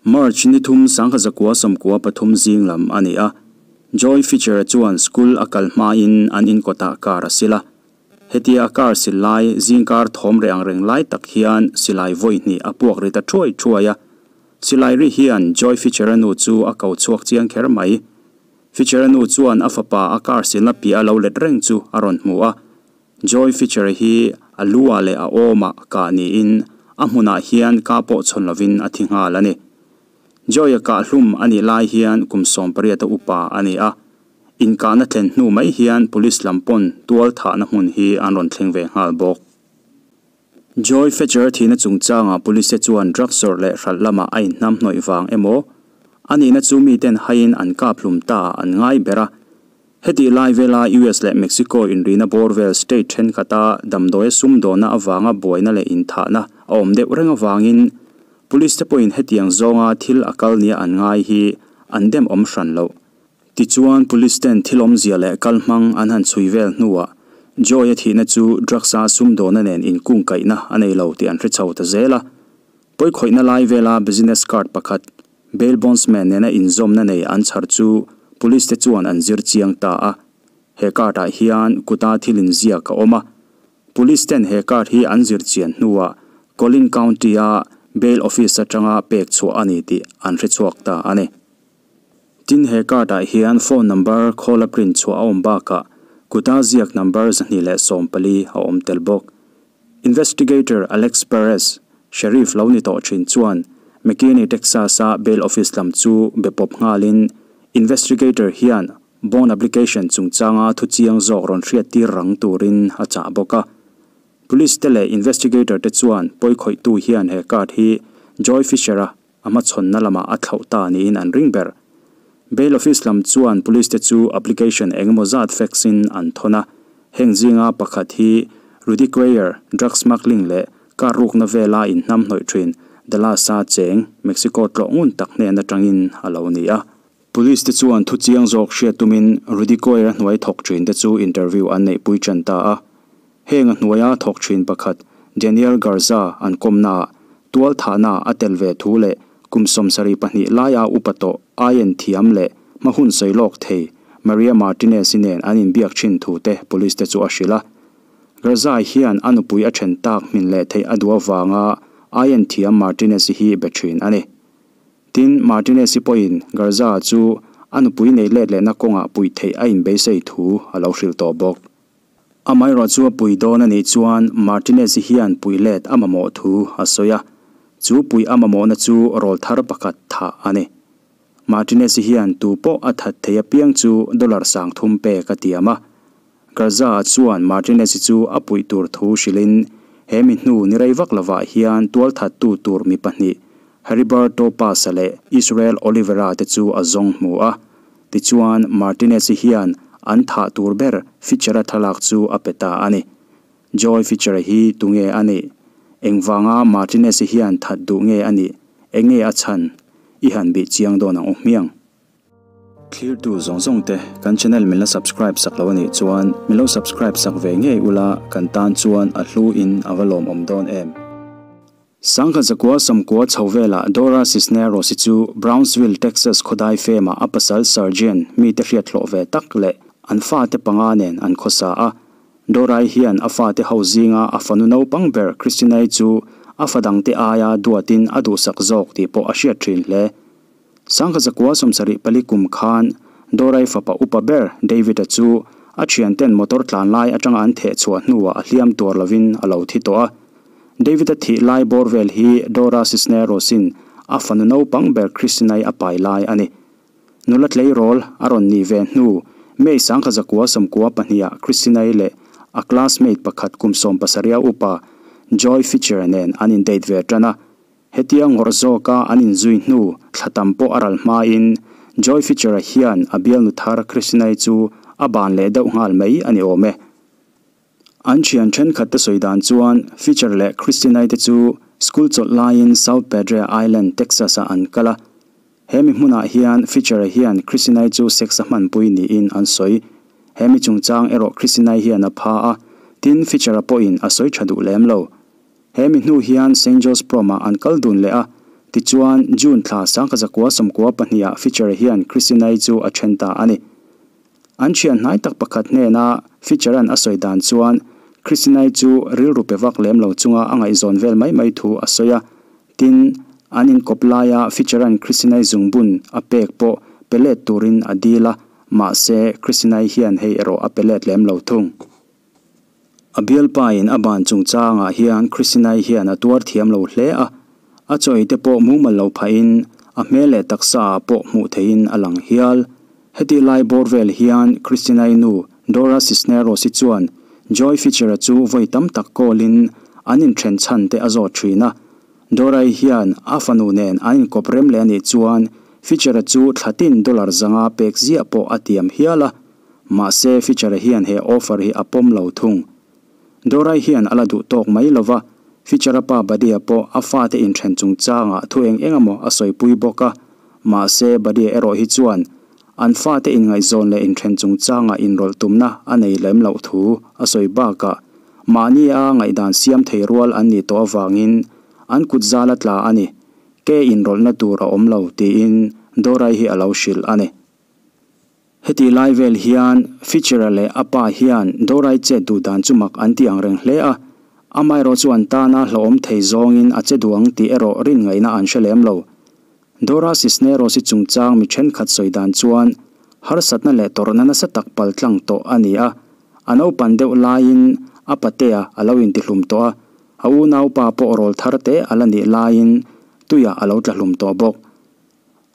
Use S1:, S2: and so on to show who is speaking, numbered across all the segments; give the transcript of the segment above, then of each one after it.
S1: March ni thum 1993 zing lam a ni a, Joy Fitcher-a chuan school a kal hmain an in kawtah car a sil a. Hetia a car sil lai zingkar thawm reh ang reng lai tak hian silai vawi hnih a puak ri ta thuai thuai a. Silai ri hian Joy Fitcher-a nu chu a ko chhuak chiang kher mai. Fitcher-a nu chuan a fapa a car silna piah a lo let reng chu a rawn hmu a. Joy Fitcher-a hi a lu-ah leh a awmah kah niin a hmunah hian kah pawh chhawn lovin a thi nghal a ni. Joy-a kah hlum a nih lai hian kum 18 a upa a ni a. Inkahna thlen hnu mai hian police lam pawn tual thahna hmun hi an rawn thleng ve nghal bawk. Joy Fetcher thihna chungchangah police te chuan drug zawrh leh hralh lamah a inhnamhnawih vang emaw a nihna chu miten haiin an kap hlum ta an ngai ber a. Hetih lai vela US leh Mexico inrina bawr vel state thenkhat-a damdawi a sumdawnna avanga buaina leh inthahna a awm deuh reng avangin police te pawhin hetiang zawnga thil a kal nia an ngai hi an dem awm hran loh. Tichuan police ten thil awmzia leh kal hmang an han chhui vel hnuah Joy-a thihna chu drugs-a sumdawnna nen inkungkaihna a nei lo tih an hre chho ta zel a. Pawikhawihna lai vela business card pakhat Bail bondsman nena inzawmna nei an chhar chu police te chuan an zir chiang ta a. He card ah hian kuta thil inziak a awm a. Police ten he card hi an zir chian hnuah Collin County a bail office atanga pek chhuah a ni tih an hre chhuak ta a ni. Tin he card ah hian phone number call a print chhuah a awm bakah kuta ziak number 214 a awm tel bawk. Investigator Alex Perez, Sheriff lo ni tawh thin chuan McKinney, Texas-a bail office lam chu be pawp nghalin investigator hian bond application chungchanga thu chiang zawk rawn hriat tir rang turin a chah bawk a. Police te leh investigator te chuan pawikhawihtu hian he card hi Joy Fisher-a a hmachhawnna lamah a thlauh ta niin an ring ber. Bail office lam chuan police te chu application engemaw zat fax in an thawn a, heng zinga pakhat hi Rudy Cuellar drug smuggling leh car rukna vela inhnamhnawih thin Dallas-a cheng Mexico tlawh ngun tak hnen atangin a lo ni a. Police te chuan thu chiang zawk hriat tumin Rudy Cuellar hnuai thawk thin te chu interview an neihpui tan ta a. Heng a hnuaia thawk thin pakhat Daniel Garza an kawmnaah tual thahna a tel ve thu leh kum 72 laia upa tawh aien thiam leh hma hun sawi lawk thei Maria Martinez-i nen an inbiak thin thu te police te chu a hrilh a. Garza hian a nupui a then tak hmin leh theih a duh avanga aien thiam Martinez-i hi be thin a ni. Tin, Martinez-i pawhin Garza chu a nupui nei let lehna kawngah puih theih a inbeisei thu a lo hrilh tawh bawk. Amaherawh chu a pui dawn a nih chuan Martinez-i hian puih let a mamawh thu a sawi a, chu puih a mamawhna chu rawl thar pakhat thah a ni. Martinez-i hian tu pawh a that thei apiang chu dollar 3000 pek a tiam a. Garza-a chuan Martinez-i chu a puih tur thu hrilhin he mi hnu ni rei vak lovah hian tual thattu tur mi pahnih Heriberto Paz-a leh Israel Oliveira te chu a zawng hmu a. Tichuan, Martinez-i hian an thah tur ber Fitcher-a thlalak chu a pe ta a ni. Joy Fitcher-a hi tunge a nih? Engvanga Martinez-i hian that duh nge a nih? Enge a chhan? I han bih chiang dawn ang u hmiang. Thlirtu zawng zawng te, kan channel min la subscribe sak lo a nih chuan min lo subscribe sak ve ngei ula kan tan chuan a hlu in a va lawmawm dawn em. 1990 chho velah Dora Cisneros-i chu Brownsville, Texas khawdai fema a pasal Sergeant mite hriat hlawh ve tak leh an fate panga nen an khawsa a. Dora-i hian a fate ho zinga a fanu naupang ber Christina-i chu a fa dangte aia duatin a duhsak zawk tih pawh a hriat thin hle. 1974 kum khan Dora-i fapa upa ber David-a chu a thianten motor tlan lai atanga an theh chhuah hnuah a hliam tuar lovin a lo thi tawh a. David-a thih lai bawr vel hi Dora Cisneros-in a fanu naupang ber Christina-i a pai lai a ni. Nula tleirawl a rawn nih ve hnu May 1992-ah Christina-i leh a classmate pakhat kum 17 upa Joy Fitcher nen an in-date ve tan a. Hetia ngawrh zawka an inzui hnu thla tam pawh a ral hmain Joy Fitcher-a hian a bialnu thar Christina-i chu a ban leh deuh nghal mai a ni awm e. An thian thenkhat te sawi dan chuan Fitcher leh Christina-i te chu school chawlh laiin South Padre Island, Texas-ah an kal a. He mi hmunah hian Fitcher-a hian Christina-i chu sex a hmanpui niin an sawi. He mi chungchang erawh Christina-i hian a pha a, tin Fitcher-a pawhin a sawi tha duh lem lo. He mi hnu hian Saint Joe's Prom-ah an kal dun leh a, Tichuan, June thla 1992 ah Fischer hian Christina-i chu a then ta a ni. An thian hnai tak pakhat hnena Fischer-a'n a sawi dan chuan Christina-i chu rilru pe vak lem lo chunga a ngaihzawn vel mai mai thu a sawi a. Tin, an inkawp laia Fischer-a'n Christina-i zungbun a pek pawh pe let turin a dil a, mahse Christina-i hian hei erawh a pe let lem lo thung. A bialpain a ban chungchangah hian Christina-i hian a tuar thiam lo hle a, a chawi te pawh mumal lo phahin a hmel leh taksa ah pawh hmuh theihin a lang hial. Heti lai bawr vel hian Christina-i nu Dora Cisneros-i chuan Joy Fischer-a chu vawi tam tak call-in an inthen chhan te a zawt thin a. Dora-i hian a fanu nen an inkawp rem leh a nih chuan Fischer-a chu thlatin dollar 500 pek ziah pawh a tiam hial a. Mahse, Fischer-a hian he offer hi a pawm lo thung. Dorai hian a la duh tawk mai lo va, Fischer-a pa Badia pawh a fate inthen chungchangah thu eng eng emaw a sawipui bawk a. Mahse, Badia erawh hi chuan an fate inngaihzawn leh inthen chungchangah inrawlh tumna a nei lem loh thu a sawi bakah mahnia ngaihdan siam thei rual an nih tawh avangin an kut zal a tla a ni, ke inrawlhna tur a awm lo tiin Dorai hi a lo hrilh a ni. Heti lai vel hian Fischer-a leh a pa hian Dorai chet duh dan chu mak an ti ang reng hle a, amaherawh chu an tana hlauhawm thei zawngin a che duh ang tih erawh rin ngaihna an hre lem lo. Dora Cisneros-i chungchang mi thenkhat sawi dan chuan harsatna leh tawrhna nasa tak pal tlang tawh a ni a, a naupan deuh laiin a patea a lo intihlum tawh a, a unaupa pawh rawl thar te a la nih laiin tuiah a lo tlahlum tawh bawk.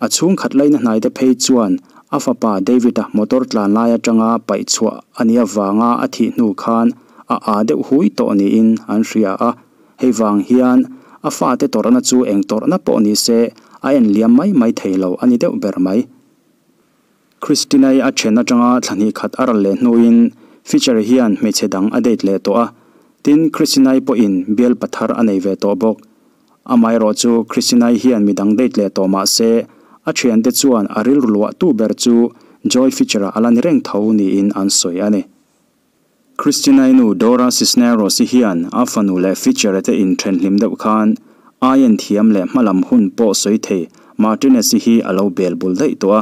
S1: A chhungkhat laina hnaite phei chuan a fapa David-a motor tlan lai atanga paih chhuah a nih avanga a thih hnu khan a aa deuh hui tawh niin an hria a. Hei vang hian a fate tawrhna chu eng tawrhna pawh ni se a en liam mai mai thei lo a ni deuh ber mai. Christina-i a then atanga thla hnih khat a ral leh hnuin Fisher hian hmeichhe dang a date leh tawh a, tin Christina-i pawhin bial pathar a nei ve tawh bawk. Amaherawh chu Christina-i hian midang date leh tawh mah se, a thiante chuan a rilru luahtu ber chu Joy Fisher-a a la ni reng tho niin an sawi a ni. Christina-i nu Dora Cisneros-i hian a fanu leh Fisher-a te inthen hlim deuh khan aien thiam leh hmalam hun pawh sawi thei Martinez-i hi a lo bel bul daih tawh a.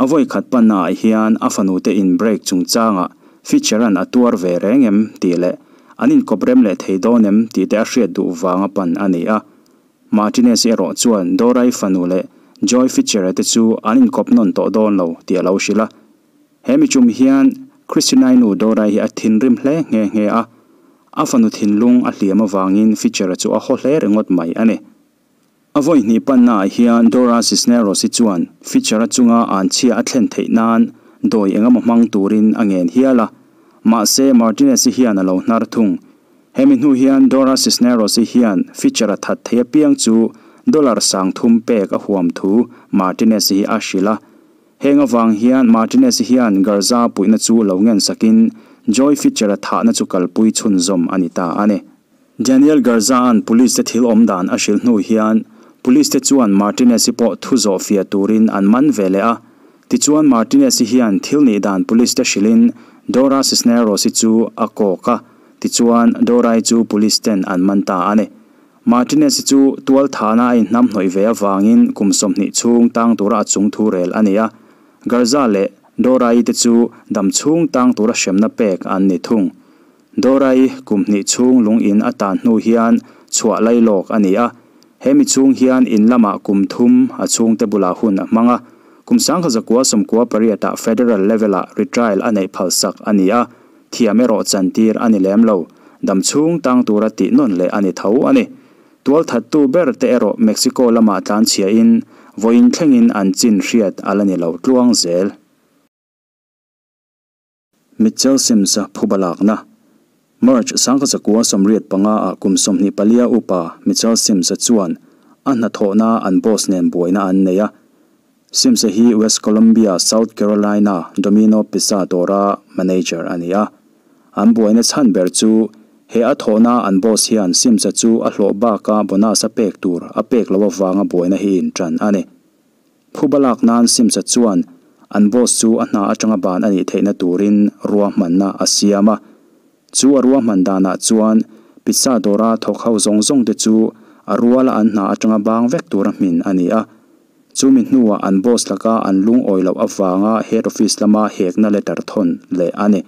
S1: A vawi khat panna ah hian a fanu te in break chungchangah Fisher-a'n a tuar ve reng em tih leh an inkawp rem leh thei dawn em tih te a hriat duh vanga pan a ni a. Martinez erawh chuan Dorai fanu leh Joy Fisher-a te chu an inkawp nawn tawh dawn lo tih a lo hrilh a. He mi chum hian Christinai nu Dorai hi a thinrim hle nghe nghe a, a fanu thinlung a hliam avangin Fisher-a chu a haw hle ringawt mai a ni. A vawi hnih pannaah hian Dora Cisneros-i chuan Fischer-a chunga anchhia a thlen theih nan dawi engemaw hmang turin a ngen hial a, mahse Martinez-i hian a lo hnar thung. Hemi hnu hian Dora Cisneros-i hian Fischer-a that thei apiang chu dollar 3000 pek a huam thu Martinez-i hi a hrilh a. Heng avang hian Martinez-i hian Garza puihna chu lo ngen sakin Joy Fischer-a thahna chu kalpui chhunzawm a ni ta a ni. Daniel Garza-a'n police te thil awm dan a hrilh hnu hian police te chuan Martinez-i pawh thu zawh fiah turin an man ve leh a. Tichuan Martinez-i hian thil nih dan police te hrilhin Dora Cisneros-i chu a kawk a, tichuan Dora-i chu police ten an man ta a ni. Martinez-i chu tual thahna a inhnamhnawih ve avangin kum 20 chhung tang tura a chung thu rel a ni a. Garza leh Dora-i te chu dam chhung tang tura hremna pek an ni thung. Dorai kum hnih chhung lung in a tan hnu hian chhuah lai lawk a ni a. He mi chhung hian in lamah kum thum a chhungte bulah hun a hmang a. Kum 1998 ah federal level ah retrial a neih phalsak a ni a, thiam erawh chantir a ni lem lo. Dam chhung tang tura tih nawn leh a ni tho a ni. Tualthattu ber te erawh Mexico lamah tlanchhia in vawiin thlengin an chin hriat a la ni lo tluang zel. Mitchell Sims-a phuba lakna. March 1985 ah kum 24 upa Mitchell Sims-a chuan a hnathawhna an boss nen buaina an nei a. Sims-a hi West Columbia, South Carolina Domino Pizza dawra manager a ni a. An buaina chhan ber chu he a thawhna an boss hian Sims-a chu a hlawh baka bonus a pek tur a pek loh avanga buaina hi intan a ni. Phuba lak nan Sims-a chuan an boss chu a hna atanga ban a nih theihna turin ruahmanna a siam a. Chu a ruahman danah chuan pizza dawra thawk ho zawng zawng te chu a ruala an hna atanga bang vek tura hmin a ni a. Chumi hnuah an boss laka an lungawi loh avanga head office lama hekna letter thawn leh a ni.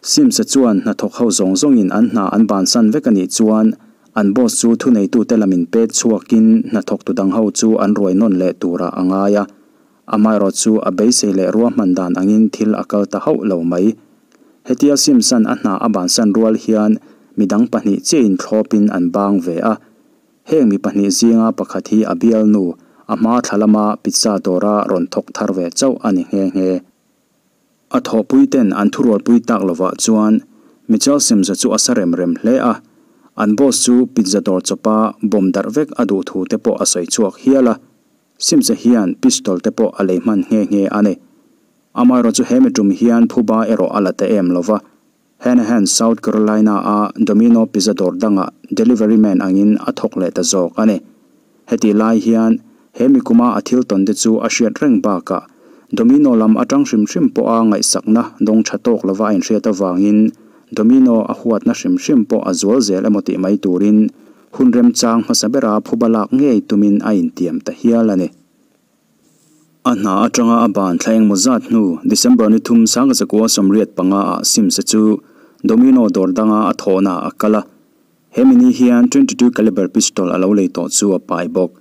S1: Sims-a chuan hnathawk ho zawng zawngin an hna an bansan vek a nih chuan an boss chu thuneitute lamin pet chhuakin hnathawktu dang ho chu an ruai nawn leh turah a ngai a. Amaherawh chu a beisei leh ruahman dan angin thil a kal ta hauh lo mai. Hetia Sims-a'n a hna a bansan rual hian midang pahnih chiahin thlawpin an bang ve a. Heng mi pahnih zinga pakhat hi a bialnu, a hma thla lama pizza dawra rawn thawk thar ve chauh a ni nghe nghe. A thawhpuiten an thurualpui tak lovah chuan Mitchell Sims-a chu a sa rem rem hle a. An boss chu pizza dawr chawpa bawm darh vek a duh thu te pawh a sawi chhuak hial a. Sims-a hian pistol te pawh a lei hman nghe nghe a ni. Amaherawhchu he mi tum hian phuba erawh a la ta em lova. Hanahan South Carolina-a Domino Pizza dawr dangah delivery man angin a thawk leh ta zawk a ni. Hetih lai hian he mi kuma a thil tawn te chu a hriat reng bakah Domino lam atang hrim hrim pawha ngaihsakna dawng tha tawk lova a inhriat avangin Domino a huatna hrim hrim pawh a zual zel emaw tih mai turin hun remchang hmasa bera phuba lak ngei tumin a intiam ta hial a ni. A hna atanga a ban thla engmaw zat hnu December ni thum sangzakua 85 ah Sims-a chu Domino dawr danga a thawhna a kal a. He mini hian 22 caliber pistol a lo lei tawh chu a pai bawk.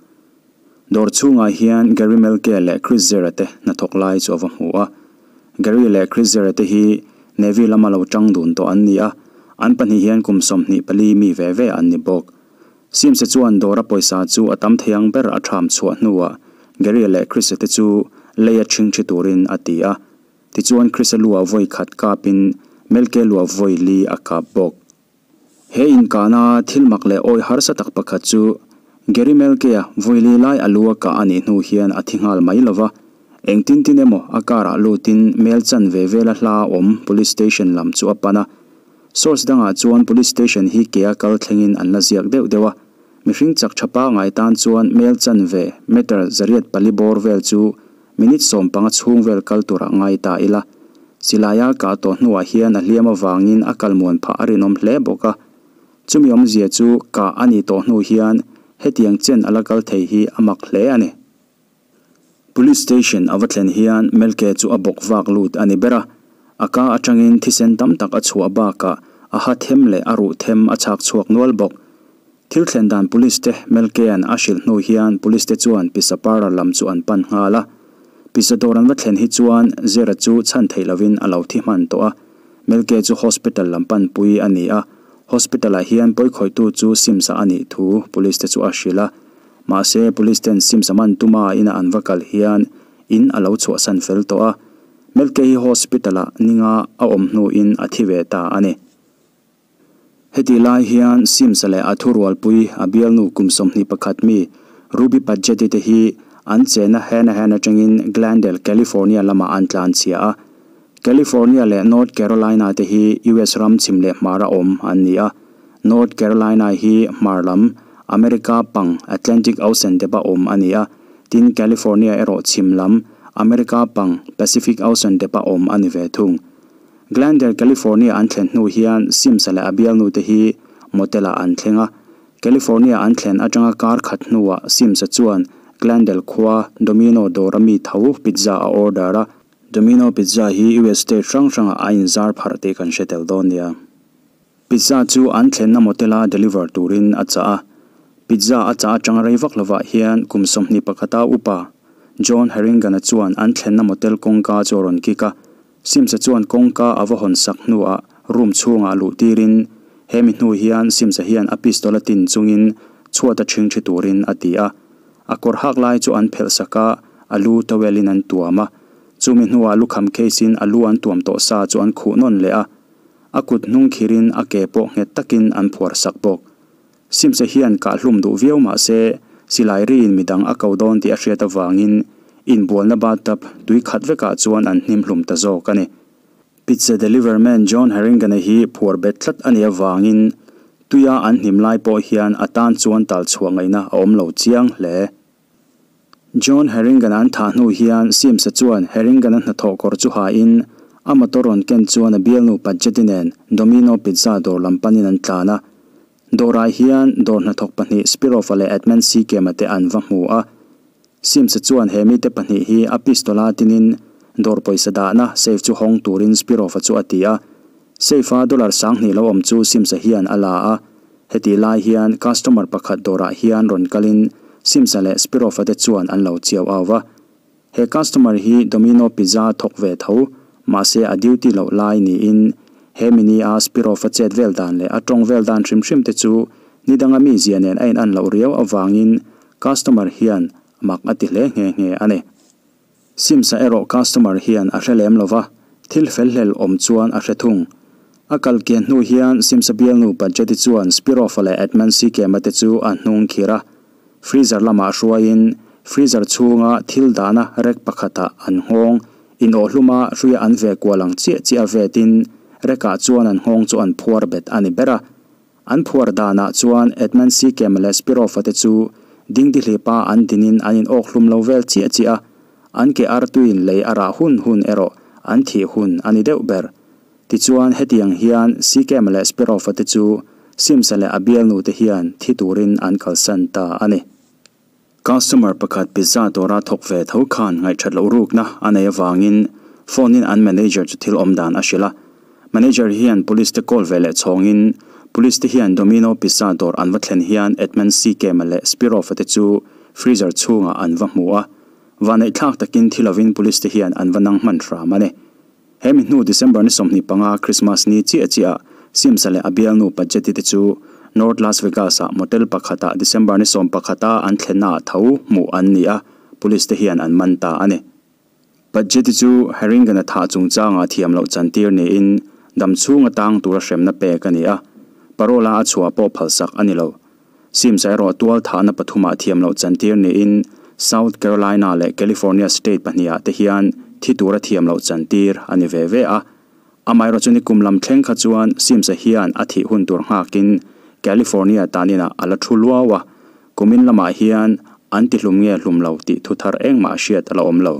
S1: Dawr chhungah hian Gary Melke leh Chris Zera te hnathawk lai chu a va hmu a. Gary leh Chris Zera te hi Navy lama lo tang dun tawh an ni a, an pahnih hian kum 24 mi ve ve an ni bawk. Sims-a chuan dawra pawisa chu a tam thei ang ber a ṭham chhuah hnuah Gary-a leh Chris-a te chu leia ṭhingṭhi turin a ti a. Tichuan Chris-a lua vawi khat kapin Melke lua vawi li a kap bawk. He inkahna thil mak leh awi harsa tak pakhat chu Gary Melke-a vawi li lai a lu a kah a nih hnu hian a thi nghal mai lova, engtin tin emaw a car-ah lutin mel chan ve vela hla awm police station lam chu a pan a. Source dangah chuan police station hi kea kal thlengin an la ziak deuh deuh a, mihring chak tha pangai tan chuan mel chanve, meter, 804 bawr vel chu minute 15 chhung vel kal turah ngai ta ila. Silaia kah tawh hnuah hian a hliam avangin a kal muan phah a rinawm hle bawk a. Chumi awmzia chu kah a nih tawh hnu hian hetiang chen a la kal thei hi a mak hle a ni. Police station a va thlen hian Melke chu a bawk vak lut a ni ber a, a ka atangin thisen tam tak a chhuah bakah a ha them leh a ruh them a chhak chhuak nual bawk. Thil thlen dan police te Melkea'n a hrilh hnu hian police te chuan Pisa parlour lam chu an pan nghal a. Pisa dawr an va thlen hi chuan Zira chu chhan theih lovin a lo thi hman tawh a, Melke chu hospital lam panpui a ni a, hospital ah hian pawikhawihtu chu Sims-a a nih thu police te chu a hrilh a. Mahse, police ten Sims a man tuma ina an va kal hian in a lo chhuahsan fel tawh a. Melke hi hospital ah ninga a awm hnuin a thi ve ta a ni. Hetih lai hian Sims-a leh a thurualpui a bialnu kum 21 mi Ruby Padjetti te hi an chenna Hanahan atangin Glendale, California lamah an tlanchhia a. California leh North Carolina te hi US ram chhim leh hmara awm an ni a. North Carolina hi hmar lam, America pang Atlantic Ocean depa awm a ni a, tin California erawh chhim lam, America pang Pacific Ocean depa awm a ni ve thung. Glendale, California an thlen hnu hian Sims-a leh a bialnu te hi motel-ah an thleng a. California an thlen atanga kar khat hnuah Sims-a chuan Glendale khua Domino dawra mi tho pizza a order a. Domino Pizza hi US state hrang hrangah a inzar pharh tih kan hre tel dawn nia. Pizza chu an thlenna motel-a deliver turin a chah a. Pizza a chah atanga rei vak lovah hian kum 21 a upa John Harringan-a chuan an thlenna motel kawngka chu a rawn kik a. Sims-a chuan kawngka a va hawn sak hnuah room chhungah luh tirin he mi hnu hian Sims-a hian a pistol a tin chungin chhuat a ṭhingṭhi turin a ti a. A kawr hak lai chu an phelh sak a, a lu towel in an tuam a. Chumi hnuah lukham case in a lu an tuam tawh sa chu an khuh nawn leh a. A kut hnung khirin a ke pawh nghet takin an phuar sak bawk. Sims-a hian kah hlum duh viau mah se, silai riin midang a ko dawn tih a hriat avangin inbualna bathtub tui khat vekah chuan an hnim hlum ta zawk a ni. Pizza deliverman John Harrington-a hi phuar bet tlat a nih avangin tuia an hnim lai pawh hian a tan chuan tal chhuah ngaihna a awm lo chiang hle. John Harringan-a an thah hnu hian Sims-a chuan Harringan-a hnathawh kawr chu hain a motor rawn ken chuan a bialnu Padjetti nen Domino Pizza dawr lam panin an tlan a. Dawrah hian dawr hnathawk pahnih Spirov-a leh Edmund Seachem-a te an va hmu a. Sims-a chuan he mite pahnih hi a pistol-a tinin dawr pawisa dahna safe chu hawng turin Spirov-a chu a ti a. Safe-a dollar 2000 lo awm chu Sims-a hian a la a. Hetih lai hian customer pakhat dawrah hian rawn kalin Sims-a leh Spirov-a te chuan an lo chiau au va. He customer hi Domino Pizza thawk ve tho, mahse a duty loh lai niin he mini-a Spirov-a chet vel dan leh a tawng vel dan hrim hrim te chu nidanga mi zia nen a inan loh riau avangin customer hian mak a ti hle nghe nghe a ni. Sims-a erawh customer hian a hre lem lo va, thil fel hlel awm chuan a hre thung. A kal kian hnu hian Sims-a bialnu Budget-i chuan Spirov-a leh Edmund Sikema te chu a hnung khir a. Freezer lamah hruaiin freezer chhunga thil dahna rek pakhatah an nghawng inawhhluma hruia an ve kual ang chiah chiah a vetin rekah chuan an nghawng chu an phuar bet a ni ber a. An phuar danah chuan Edmund Seachem leh Spirov-a te chu dingdihlipa an dinin an inawkhlum lo vel chiah chiah a, an ke artuiin lei a rah hun hun erawh an thih hun a ni deuh ber. Tichuan hetiang hian Seachem leh Spirov-a te chu Sims-a leh a bialnu te hian thi turin an kalsan ta a ni. Customer pakhat pizza dawra thawk ve tho khan ngaihthat loh rukna a nei avangin phone in an manager chu thil awm dan a hrilh a. Manager hian police te call ve leh chhawngin police te hian Domino Pizza dawr an va thlen hian Edmund Seachem-a leh Spirov-a te chu freezer chhungah an va hmu a. Vaneihthlak takin thi lovin police te hian an va nang hman hram a ni. He mi hnu December ni 25 Christmas ni chiah chiah Sims-a leh a bialnu Pagetti te chu North Las Vegas-ah motel pakhatah December ni 11-a an thlennaah tho hmuh an ni a, police te hian an man ta a ni. Pagetti chu Harrington-a thah chungchanga thiam loh chantir niin dam chhunga tang tura hremna pek a ni a, parole-a a chhuah pawh phalsak a ni lo. Sims-a erawh tual thahna pathumah thiam loh chantir niin South Carolina leh California state pahnihah te hian thi tura thiam loh chantir a ni ve ve a. Amaherawh chu nikum lam thleng kha chuan Sims-a hian a thih hun tur nghakin California taninah a la thu luau a, kumin lamah hian an tihlum nge hlum lo tih thu thar engmah hriat a la awm lo.